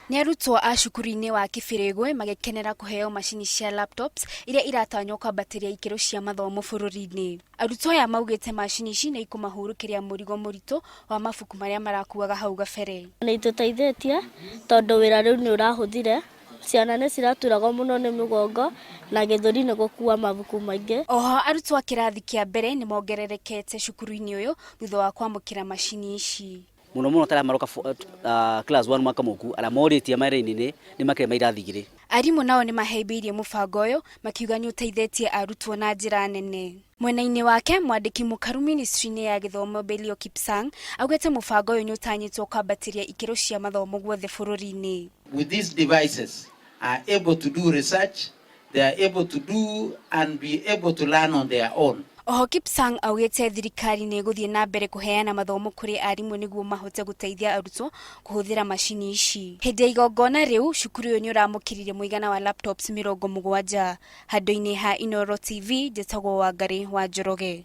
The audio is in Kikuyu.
Nĩ arutwo a cukuru-inĩ wa Kĩbĩrĩgwe magĩkenera kũheo macini cia laptops iria iratanywo kwambatĩria ikĩro cia mathomo bũrũri-inĩ. Arutwo aya maugĩte macini ici nĩ ikũmahurũkĩria mũrigo mũritũ wa mabuku marĩa marakuaga hau gabere. Nĩ itũteithĩtie tondũ wĩra rĩu nĩ ũrahũthire, ciana nĩ ciraturagwo mũno nĩ mĩgongo na gĩthũri nĩ gũkua mabuku maingĩ. Oho arutwo a kĩrathi kĩa mbere nĩ mongererekete cukuru-inĩ ũyũ thutha wa kwamũkĩra macini ici. Mũno mũno ta arĩa maroka class 1 mwaka mũku, arĩa morĩtie marĩ-inĩ nĩ makĩria ma irathi 2. Arimũ nao nĩ mahĩmbĩirie mũbango ũyũ makiuga nĩ ũteithĩtie arutwo na njĩra nene. Mwena-inĩ wake, mwandĩki mũkaru ministry-inĩ ya gĩthomo Belio Kipsang augĩte mũbango ũyũ nĩ ũtanyĩtwo kwambatĩria ikĩro cia mathomo guothe bũrũri-inĩ. With these devices are able to do research, they are able to do and be able to learn on their own. Oho Kipsang augĩte thirikari nĩ ĩgũthiĩ na mbere kũheana mathomo kũrĩ arimũ nĩguo mahote gũteithia arutwo kũhũthĩra macini ici. Hĩndĩ ya igongona rĩu, cukuru ũyũ nĩ ũramũkĩrire mũigana wa laptops 70. Handũ-inĩ ha Inooro TV, njĩtagwo Wangarĩ wa Njoroge.